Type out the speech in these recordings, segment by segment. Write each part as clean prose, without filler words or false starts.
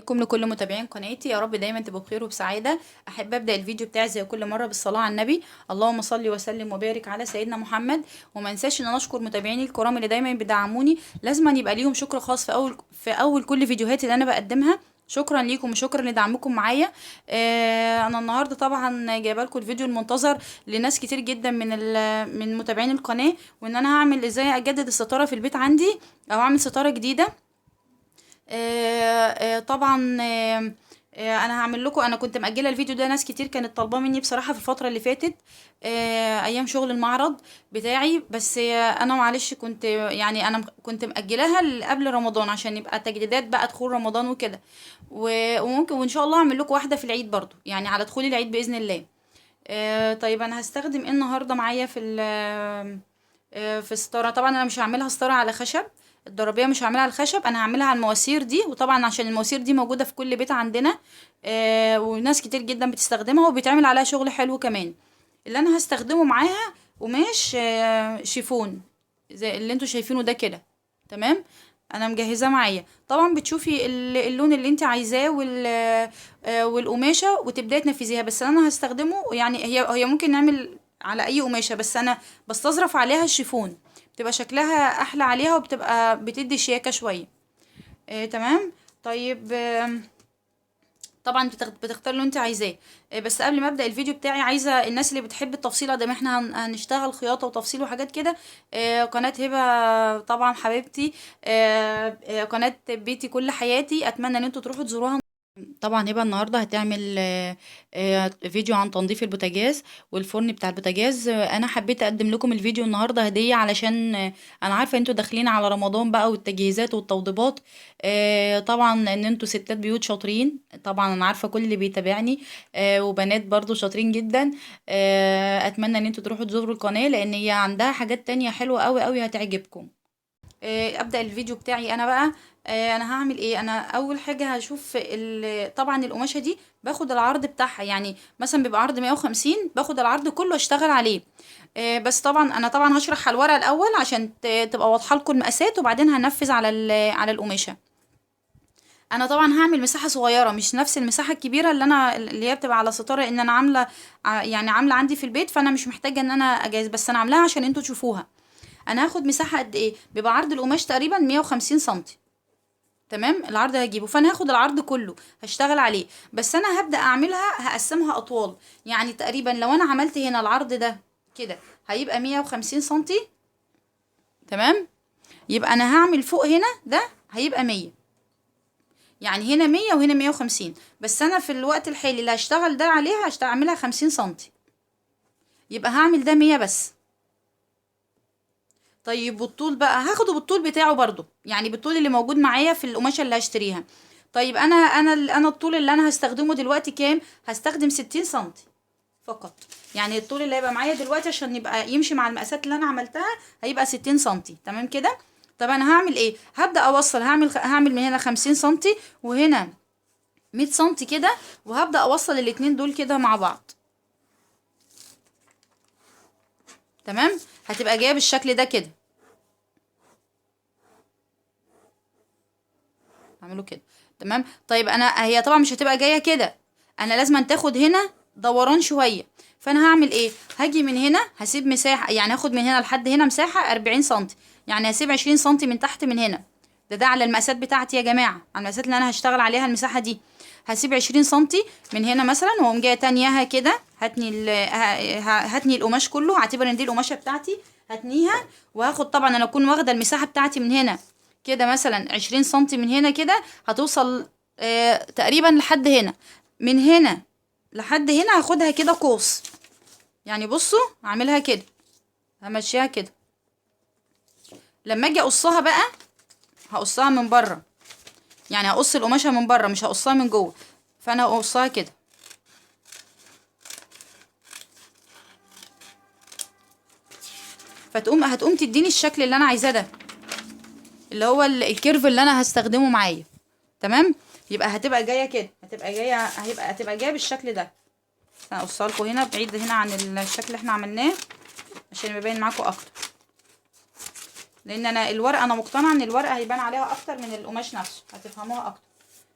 عليكم لكل متابعين قناتي، يا رب دايما تبقوا بخير وبسعاده. احب ابدا الفيديو بتاعي زي كل مرة بالصلاة على النبي، اللهم صل وسلم وبارك على سيدنا محمد. وما انساش ان انا اشكر متابعيني الكرام اللي دايما بيدعموني، لازم يبقى ليهم شكر خاص في اول كل فيديوهاتي اللي انا بقدمها. شكرا ليكم وشكرا لدعمكم معايا. انا النهارده طبعا جايبه لكم الفيديو المنتظر لناس كتير جدا من متابعين القناة، وان انا هعمل ازاي اجدد الستارة في البيت عندي او اعمل ستارة جديدة. طبعا انا هعمل لكم، انا كنت مأجله الفيديو ده، ناس كتير كانت طالباه مني بصراحة في الفترة اللي فاتت، ايام شغل المعرض بتاعي، بس انا معلش كنت يعني انا كنت مأجلاها قبل رمضان عشان يبقى تجديدات بقى دخول رمضان وكده، وممكن وان شاء الله اعمل لكم واحدة في العيد برضو، يعني على دخول العيد باذن الله. طيب انا هستخدم ايه النهارده معايا في الستارة؟ طبعا انا مش هعملها ستارة على خشب، الضربيه مش هعملها على الخشب، انا هعملها على المواسير دي. وطبعا عشان المواسير دي موجودة في كل بيت عندنا، وناس كتير جدا بتستخدمها وبيتعمل عليها شغل حلو كمان. اللي انا هستخدمه معاها قماش شيفون زي اللي انتوا شايفينه ده كده، تمام؟ انا مجهزاه معايا. طبعا بتشوفي اللون اللي انت عايزاه والقماشه وتبداي تنفذيها. بس انا هستخدمه يعني هي ممكن نعمل على اي قماشة، بس انا بستظرف عليها الشيفون، بتبقى شكلها احلى عليها وبتبقى بتدي شياكه شوية. تمام. طيب طبعا بتختار اللي انت عايزاه. بس قبل ما ابدا الفيديو بتاعي، عايزه الناس اللي بتحب التفصيل، ده احنا هنشتغل خياطة وتفصيل وحاجات كده. قناة هبه طبعا حبيبتي، قناة بيتي كل حياتي، اتمنى ان انتوا تروحوا تزوروها. طبعا هبه النهارده هتعمل فيديو عن تنظيف البوتاجاز والفرن بتاع البوتاجاز. انا حبيت اقدم لكم الفيديو النهارده هديه، علشان انا عارفه انتوا داخلين على رمضان بقى والتجهيزات والتوضيبات. طبعا ان انتوا ستات بيوت شاطرين، طبعا انا عارفه كل اللي بيتابعني، وبنات برضو شاطرين جدا. اتمنى ان انتوا تروحوا تزوروا القناة، لان هي عندها حاجات تانية حلوة قوي قوي هتعجبكم. ابدا الفيديو بتاعي انا بقى. انا هعمل ايه؟ انا اول حاجة هشوف طبعا القماشه دي باخد العرض بتاعها، يعني مثلا بيبقى عرض 150، باخد العرض كله اشتغل عليه. بس طبعا انا هشرح على الورقة الاول عشان تبقى واضحة لكم المقاسات، وبعدين هنفذ على القماشه. انا طبعا هعمل مساحة صغيرة، مش نفس المساحة الكبيرة اللي هي بتبقى على ستارة، ان انا عامله يعني عامله عندي في البيت، فانا مش محتاجه ان انا اجهز، بس انا عاملاها عشان انتوا تشوفوها. انا هاخد مساحة قد ايه؟ بيبقى عرض القماش تقريبا 150 سنتي، تمام؟ العرض هجيبه، فانا هاخد العرض كله هشتغل عليه. بس انا هبدا اعملها، هقسمها اطوال، يعني تقريبا لو انا عملت هنا العرض ده كده هيبقى 150 سنتي، تمام؟ يبقى انا هعمل فوق هنا ده هيبقى 100، يعني هنا 100 وهنا 150. بس انا في الوقت الحالي اللي هشتغل ده عليها هعملها 50 سنتي، يبقى هعمل ده 100 بس. طيب والطول بقى هاخده بالطول بتاعه برضو، يعني بالطول اللي موجود معايا في القماشه اللي هشتريها. طيب انا الطول اللي انا هستخدمه دلوقتي كام؟ هستخدم 60 سنتي فقط، يعني الطول اللي هيبقى معايا دلوقتي عشان يبقى يمشي مع المقاسات اللي انا عملتها هيبقى 60 سنتي، تمام كده؟ طب انا هعمل ايه؟ هبدا اوصل، هعمل من هنا 50 سنتي وهنا 100 سنتي كده، وهبدا اوصل الاتنين دول كده مع بعض، تمام؟ هتبقى جاية بالشكل ده كده، اعمله كده، تمام؟ طيب هي طبعا مش هتبقى جاية كده، انا لازم تاخد هنا دوران شوية. فانا هعمل ايه؟ هاجي من هنا هسيب مساحة، يعني هاخد من هنا لحد هنا مساحة 40 سنتي، يعني هسيب 20 سنتي من تحت من هنا. ده على المقاسات بتاعتي يا جماعة، على المقاسات اللي انا هشتغل عليها المساحة دي. هسيب 20 سنتي من هنا مثلا، واقوم جاية تانياها كده، هتني القماش كله، هعتبر ان دي القماشه بتاعتي، هتنيها. وهاخد طبعا انا اكون واخده المساحة بتاعتي من هنا كده مثلا 20 سنتي من هنا كده، هتوصل تقريبا لحد هنا، من هنا لحد هنا هاخدها كده قوس، يعني بصوا هعملها كده، همشيها كده. لما اجي اقصها بقى هقصها من بره، يعني هقص القماشه من بره مش هقصها من جوه، فانا هقصها كده. هتقوم تديني الشكل اللي انا عايزاه ده، اللي هو الكيرف اللي انا هستخدمه معايا، تمام؟ يبقى هتبقى جاية كده، هتبقى جاية بالشكل ده. انا هقصها لكم هنا بعيد هنا عن الشكل اللي احنا عملناه عشان يبقى باين معاكم اكتر، لان انا الورقة انا مقتنعة ان الورقة هيبان عليها اكتر من القماش نفسه، هتفهموها اكتر.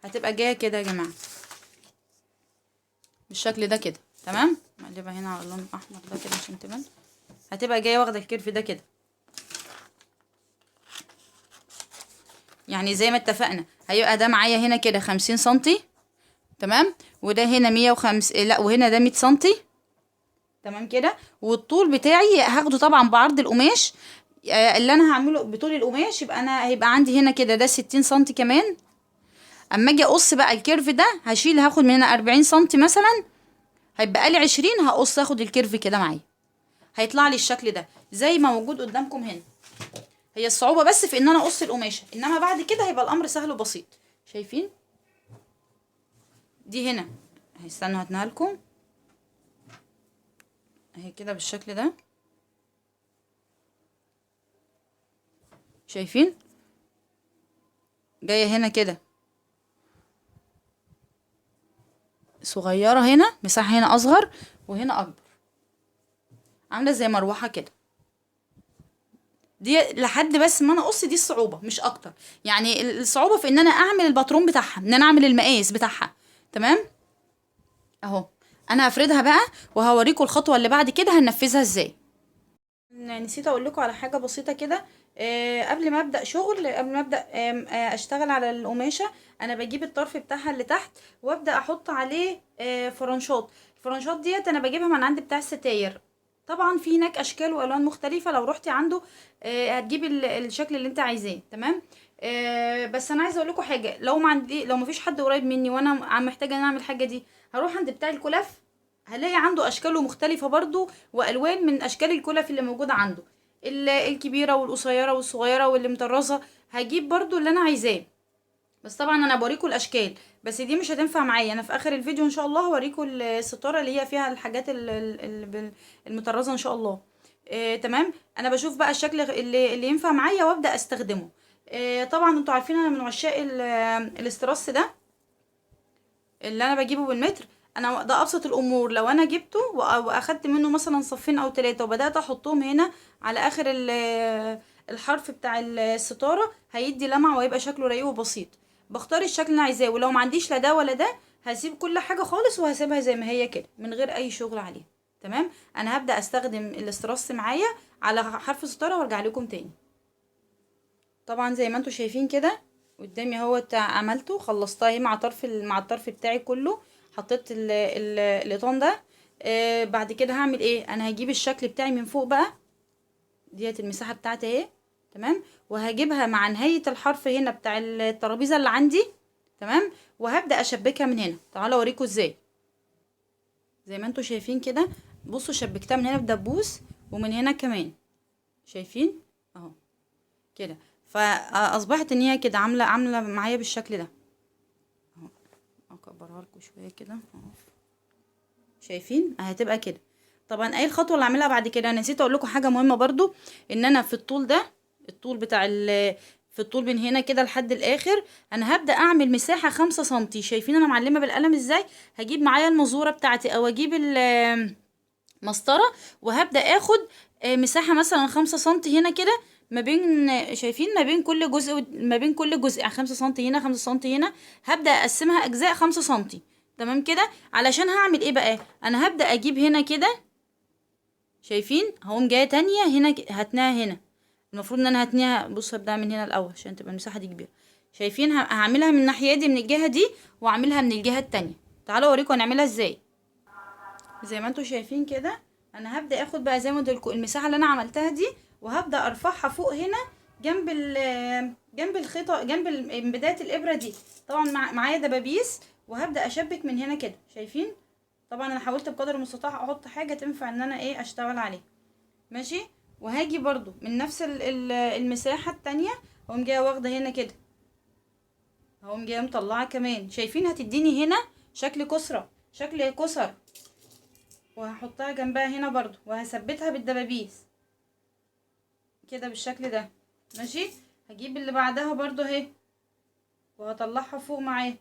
هتبقى جاية كده يا جماعة بالشكل ده كده. تمام، مقلبه هنا على اللون الاحمر ده كده عشان تبان. هتبقى جاية واخده ال curve ده كده، يعني زي ما اتفقنا هيبقى ده معايا هنا كده 50 سنتي. تمام، وده هنا 105، لا وهنا ده 100 سنتي. تمام كده. والطول بتاعي هاخده طبعا بعرض القماش اللي انا هعمله بطول القماش، يبقى انا هيبقى عندي هنا كده ده 60 سنتي كمان. اما اجي اقص بقى ال curve ده هشيل، هاخد من هنا 40 سنتي مثلا، هيبقى لي 20، هقص اخد ال curve كده معايا، هيطلع لي الشكل ده زي ما موجود قدامكم هنا. هي الصعوبة بس في ان انا اقص القماشة، انما بعد كده هيبقى الامر سهل وبسيط. شايفين دي هنا، هستنوا هتنها لكم اهي كده بالشكل ده. شايفين جاية هنا كده صغيرة، هنا مساحة هنا اصغر وهنا اكبر، عاملة زي مروحة كده. دي لحد بس ما انا اقص، دي الصعوبة مش اكتر. يعني الصعوبة في ان انا اعمل الباترون بتاعها، ان انا اعمل المقاس بتاعها. تمام اهو، انا هفردها بقى وهوريكم الخطوة اللي بعد كده هننفذها ازاي. نسيت اقول لكم على حاجة بسيطة كده. قبل ما ابدا شغل، قبل ما ابدا اشتغل على القماشه، انا بجيب الطرف بتاعها اللي تحت وابدا احط عليه فرنشات. الفرنشات ديت انا بجيبها من عند بتاع الستاير، طبعا في هناك اشكال والوان مختلفة، لو روحتي عنده هتجيبي الشكل اللي انت عايزاه. تمام. بس انا عايزه اقول لكم حاجة، لو ما عندي، لو ما فيش حد قريب مني وانا محتاجه ان اعمل الحاجة دي، هروح عند بتاع الكلف، هلاقي عنده اشكاله مختلفة برضو والوان من اشكال الكلف اللي موجودة عنده، الكبيرة والقصيره والصغيرة واللي مطرزه، هجيب برضو اللي انا عايزاه. بس طبعا انا بوريكم الاشكال، بس دي مش هتنفع معايا. انا في اخر الفيديو ان شاء الله هوريكم الستارة اللي هي فيها الحاجات المطرزه ان شاء الله. تمام. انا بشوف بقى الشكل اللي ينفع معايا وابدا استخدمه. طبعا انتوا عارفين انا من عشاق الاستراس ده اللي انا بجيبه بالمتر. انا ده ابسط الامور، لو انا جبته واخدت منه مثلا صفين او 3 وبدات احطهم هنا على اخر الحرف بتاع الستارة، هيدي لمعة وهيبقى شكله رايق وبسيط. بختار الشكل اللي انا عايزاه، ولو ما عنديش لا ده ولا ده هسيب كل حاجة خالص وهسيبها زي ما هي كده من غير اي شغل عليها. تمام. انا هبدا استخدم الاستراس معايا على حرف الستارة وارجع لكم تاني. طبعا زي ما انتم شايفين كده قدامي اهو عملته، خلصتها اهي مع مع الطرف بتاعي كله، حطيت القطان ده. بعد كده هعمل ايه؟ انا هجيب الشكل بتاعي من فوق بقى، ديت المساحة بتاعتي اهي. تمام. وهجيبها مع نهاية الحرف هنا بتاع الترابيزة اللي عندي. تمام. وهبدا اشبكها من هنا. تعالوا اوريكم ازاي. زي ما انتم شايفين كده، بصوا شبكتها من هنا بدبوس ومن هنا كمان، شايفين اهو كده. فاصبحت ان هي كده عامله معايا بالشكل ده اهو. اكبرها لكم شوية كده اهو، شايفين هتبقى كده. طبعا ايه الخطوة اللي هعملها بعد كده؟ انا نسيت اقول لكم حاجة مهمة برضو، ان انا في الطول ده، الطول بتاع في الطول من هنا كده لحد الاخر، انا هبدا اعمل مساحة 5 سنتي. شايفين انا معلمه بالقلم ازاي؟ هجيب معايا المزورة بتاعتي او اجيب المسطره وهبدا اخد مساحة مثلا 5 سنتي هنا كده، ما بين، شايفين ما بين كل جزء، ما بين كل جزء، يعني 5 سنتي هنا، 5 سنتي هنا. هبدا اقسمها اجزاء 5 سنتي. تمام كده. علشان هعمل ايه بقى؟ انا هبدا اجيب هنا كده، شايفين هقوم جاية تانية هنا، هتناها هنا، المفروض ان انا هتنيها. بصوا هبدا من هنا الاول عشان تبقى المساحة دي كبيرة. شايفين هعملها من الناحية دي، من الجهة دي، واعملها من الجهة التانية. تعالوا اوريكم هنعملها ازاي. زي ما انتوا شايفين كده، انا هبدا اخد بقى زي ما قلت لكم المساحة اللي انا عملتها دي، وهبدا ارفعها فوق هنا جنب جنب الخيطه، جنب بداية الابره دي. طبعا معايا دبابيس، وهبدا اشبك من هنا كده. شايفين؟ طبعا انا حاولت بقدر المستطاع احط حاجة تنفع ان انا ايه اشتغل عليها. ماشي. وهاجي برضو من نفس المساحة التانية، هقوم جاية واخده هنا كده، هقوم جاية مطلعه كمان. شايفين هتديني هنا شكل كسره، شكل كسر، وهحطها جنبها هنا برضو، وهثبتها بالدبابيس كده بالشكل ده. ماشي. هجيب اللي بعدها برضو اهي، وهطلعها فوق معايا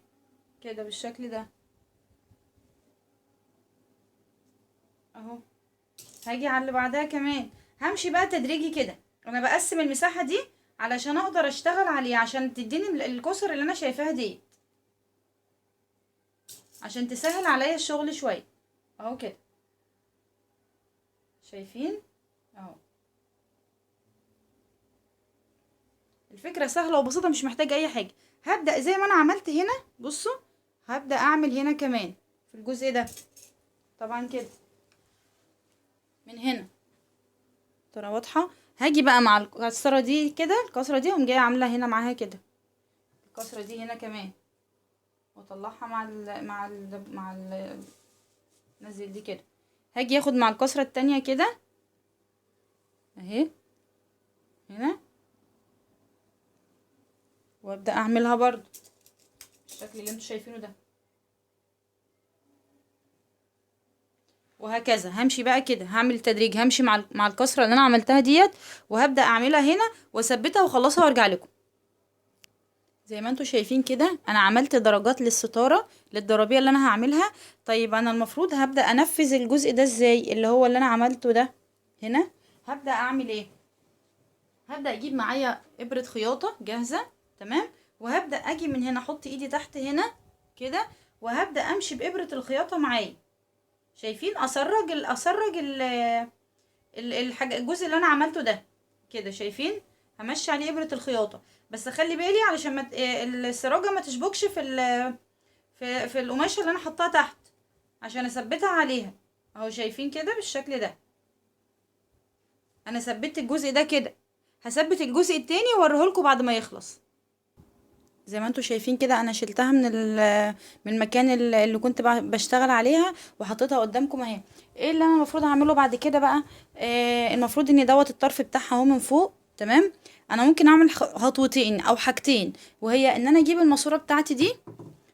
كده بالشكل ده اهو. هاجي على اللي بعدها كمان، همشي بقى تدريجي كده. انا بقسم المساحة دي علشان اقدر اشتغل عليها، عشان تديني الكسر اللي انا شايفاها دي. عشان تسهل عليا الشغل شوية اهو كده. شايفين اهو؟ الفكرة سهلة وبسيطة، مش محتاجه اي حاجة. هبدا زي ما انا عملت هنا، بصوا هبدا اعمل هنا كمان في الجزء ده طبعا كده من هنا، ترى واضحة. هاجي بقى مع الكسرة دي كده، الكسرة دي اقوم جاية عامله هنا معاها كده، الكسرة دي هنا كمان، واطلعها مع ال مع ال مع ال نزل دي كده. هاجي اخد مع الكسرة التانية كده اهي هنا، وابدا اعملها برضو بالشكل اللي انتوا شايفينه ده، وهكذا. همشي بقى كده، هعمل تدريج، همشي مع الكسرة اللي انا عملتها ديت، وهبدا اعملها هنا واثبتها واخلصها وارجع لكم. زي ما انتوا شايفين كده انا عملت درجات للستاره للضرابيه اللي انا هعملها. طيب انا المفروض هبدا انفذ الجزء ده ازاي اللي هو اللي انا عملته ده هنا؟ هبدا اعمل ايه؟ هبدا اجيب معايا ابره خياطة جاهزة، تمام، وهبدا اجي من هنا احط ايدي تحت هنا كده، وهبدا امشي بابره الخياطة معايا. شايفين؟ اسرج الحاجة الجزء اللي انا عملته ده كده، شايفين؟ همشي عليه ابره الخياطة، بس خلي بالي علشان ما السراجه ما تشبكش في في القماشه اللي انا حطاها تحت، عشان اثبتها عليها اهو. شايفين كده بالشكل ده؟ انا ثبتت الجزء ده كده، هثبت الجزء التاني واوريهولكم بعد ما يخلص. زي ما انتوا شايفين كده انا شلتها من المكان اللي كنت بشتغل عليها وحطيتها قدامكم اهي. ايه اللي انا المفروض اعمله بعد كده بقى؟ المفروض ان دوت الطرف بتاعها اهو من فوق، تمام. انا ممكن اعمل خطوتين او حاجتين، وهي ان انا اجيب الماسورة بتاعتي دي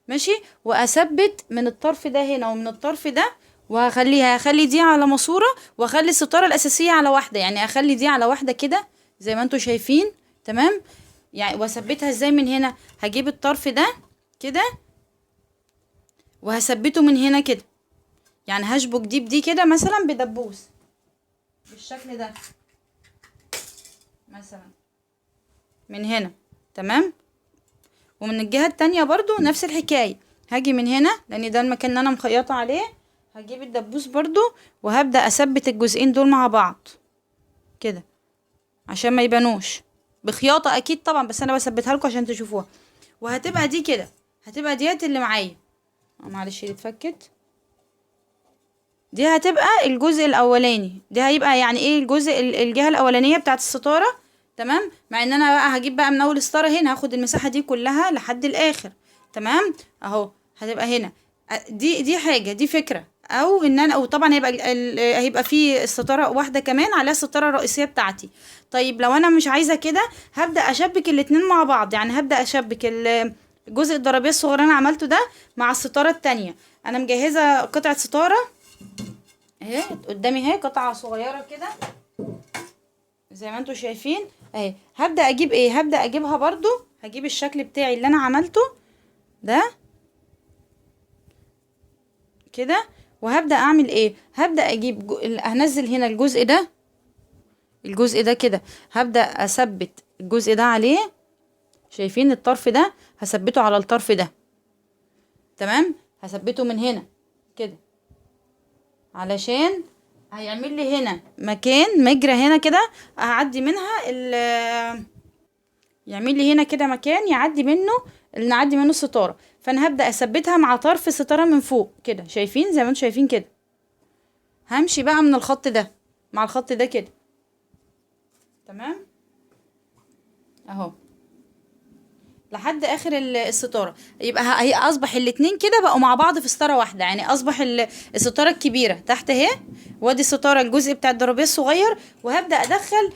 ماشي، واثبت من الطرف ده هنا ومن الطرف ده، وهخليها اخلي دي على ماسوره واخلي الستارة الاساسية على واحدة، يعني اخلي دي على واحدة كده زي ما انتوا شايفين، تمام. يعني واثبتها ازاي من هنا؟ هجيب الطرف ده كده وهثبته من هنا كده، يعني هشبك دي بدي كده مثلا بدبوس بالشكل ده مثلا من هنا، تمام. ومن الجهة التانية برضو نفس الحكاية، هاجي من هنا لان ده المكان اللي انا مخيطة عليه، هجيب الدبوس برضو وهبدأ اثبت الجزئين دول مع بعض كده عشان ما يبانوش، بخياطة اكيد طبعا، بس انا بثبتها لكم عشان تشوفوها. وهتبقى دي كده، هتبقى ديت اللي معايا، معلش دي اتفكت، دي هتبقى الجزء الاولاني، دي هيبقى يعني ايه الجزء الجهة الاولانية بتاعت الستارة، تمام. مع ان انا بقى هجيب بقى من اول ستارة هنا، هاخد المساحة دي كلها لحد الاخر، تمام اهو. هتبقى هنا دي حاجة، دي فكرة. او ان انا او طبعا هيبقى في ستارة واحدة كمان عليها الستارة الرئيسية بتاعتي. طيب لو انا مش عايزه كده هبدا اشبك الاتنين مع بعض، يعني هبدا اشبك الجزء الضرابيه الصغير اللي انا عملته ده مع الستارة التانية. انا مجهزة قطعه ستارة اهي قدامي، اهي قطعه صغيرة كده زي ما انتوا شايفين اهي. هبدا اجيب ايه؟ هبدا اجيبها برضو، هجيب الشكل بتاعي اللي انا عملته ده كده، وهبدا اعمل ايه؟ هبدا اجيب هنزل هنا الجزء ده، الجزء ده كده، هبدا اثبت الجزء ده عليه. شايفين الطرف ده؟ هثبته على الطرف ده، تمام. هثبته من هنا كده علشان هيعمل لي هنا مكان مجرى هنا كده هعدي منها يعمل لي هنا كده مكان يعدي منه، اللي نعدي منه الستارة. فانا هبدا اثبتها مع طرف الستارة من فوق كده، شايفين زي ما انتم شايفين كده. همشي بقى من الخط ده مع الخط ده كده، تمام اهو لحد اخر الستارة. يبقى هي اصبح الاتنين كده بقوا مع بعض في ستارة واحدة، يعني اصبح الستارة الكبيرة تحت اهي، وادي الستارة الجزء بتاع الضرابيه الصغير. وهبدا ادخل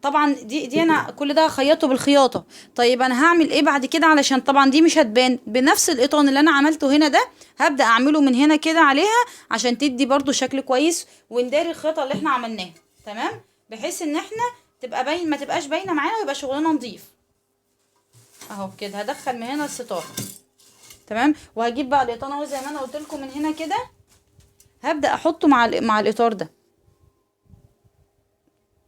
طبعا دي انا كل ده هخيطه بالخياطه. طيب انا هعمل ايه بعد كده؟ علشان طبعا دي مش هتبان، بنفس القطن اللي انا عملته هنا ده هبدا اعمله من هنا كده عليها عشان تدي برضو شكل كويس، ونداري الخياطة اللي احنا عملناها، تمام، بحيث ان احنا تبقى باين، ما تبقاش باينة معانا، ويبقى شغلنا نظيف اهو كده. هدخل من هنا الستارة، تمام. وهجيب بقى القطن اهو زي ما انا قلت لكم من هنا كده، هبدا احطه مع الاطار ده.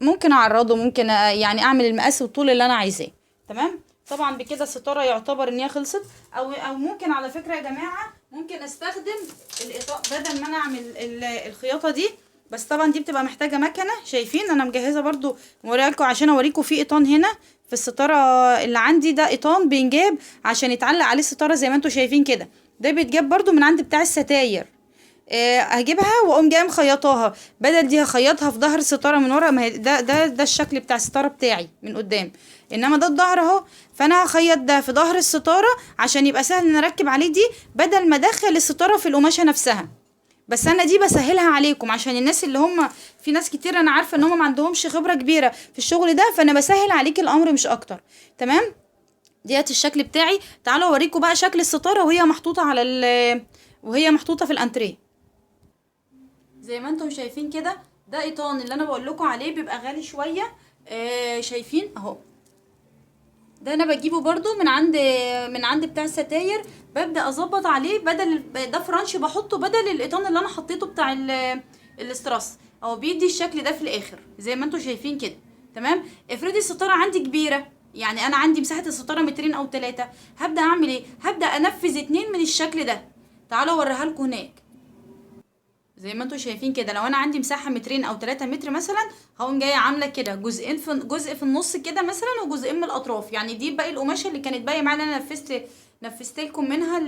ممكن اعرضه، ممكن يعني اعمل المقاس والطول اللي انا عايزاه، تمام. طبعا بكده الستارة يعتبر ان هي خلصت. او ممكن على فكرة يا جماعة ممكن استخدم الاطار بدل ما انا اعمل الخياطة دي، بس طبعا دي بتبقى محتاجه مكنه. شايفين انا مجهزة برضو موريها لكم عشان اوريكم في قيطان هنا في الستارة اللي عندي، ده قيطان بينجاب عشان يتعلق عليه الستارة زي ما انتم شايفين كده. ده بيتجاب برضو من عند بتاع الستاير. هجيبها واقوم جاية مخيطاها، بدل دي هخيطها في ظهر الستارة من ورا. ما هي ده الشكل بتاع الستارة بتاعي من قدام، انما ده الظهر اهو. فانا هخيط ده في ظهر الستارة عشان يبقى سهل ان اركب عليه دي، بدل ما ادخل الستارة في القماشه نفسها. بس انا دي بسهلها عليكم عشان الناس اللي هم في ناس كتير انا عارفه ان هم ما عندهمش خبره كبيرة في الشغل ده، فانا بسهل عليك الامر مش اكتر. تمام، ديت الشكل بتاعي. تعالوا اوريكم بقى شكل الستارة وهي محطوطة على وهي محطوطة في الانتريه. زي ما انتم شايفين كده، ده قيطان اللي انا بقول لكم عليه، بيبقى غالي شوية. شايفين اهو، ده انا بجيبه برضو من عند بتاع الستاير، ببدا اظبط عليه بدل ده فرنش بحطه بدل القيطان اللي انا حطيته بتاع الاستراس اهو، بيدي الشكل ده في الاخر زي ما انتم شايفين كده. تمام، افرضي الستارة عندي كبيرة، يعني انا عندي مساحة الستارة مترين او 3، هبدا اعمل ايه؟ هبدا انفذ 2 من الشكل ده. تعالوا اوريها لكم هناك. زي ما انتم شايفين كده، لو انا عندي مساحة مترين او 3 متر مثلا، هقوم جاية عامله كده جزئين، في جزء في النص كده مثلا، وجزئين من الاطراف. يعني دي باقي القماشه اللي كانت باقية معايا، انا نفذت لكم منها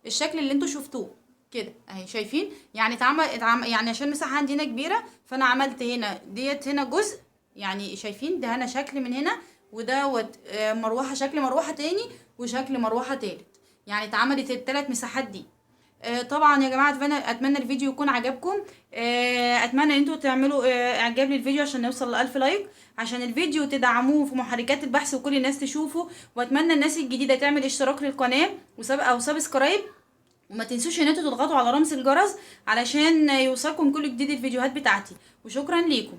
الشكل اللي انتم شفتوه كده اهي. شايفين يعني اتعمل يعني عشان المساحة عندي هنا كبيرة، فانا عملت هنا ديت هنا جزء، يعني شايفين ده هنا شكل من هنا، ودوت مروحة، شكل مروحة تاني، وشكل مروحة تالت. يعني اتعملت الثلاث مساحات دي. طبعا يا جماعة اتمنى الفيديو يكون عجبكم. اتمنى ان انتوا تعملوا اعجاب للفيديو عشان نوصل ل1000 like، عشان الفيديو تدعموه في محركات البحث وكل الناس تشوفه. واتمنى الناس الجديدة تعمل اشتراك للقناة او subscribe، وما تنسوش ان انتوا تضغطوا على رمز الجرس علشان يوصلكم كل جديد الفيديوهات بتاعتي. وشكرا ليكم.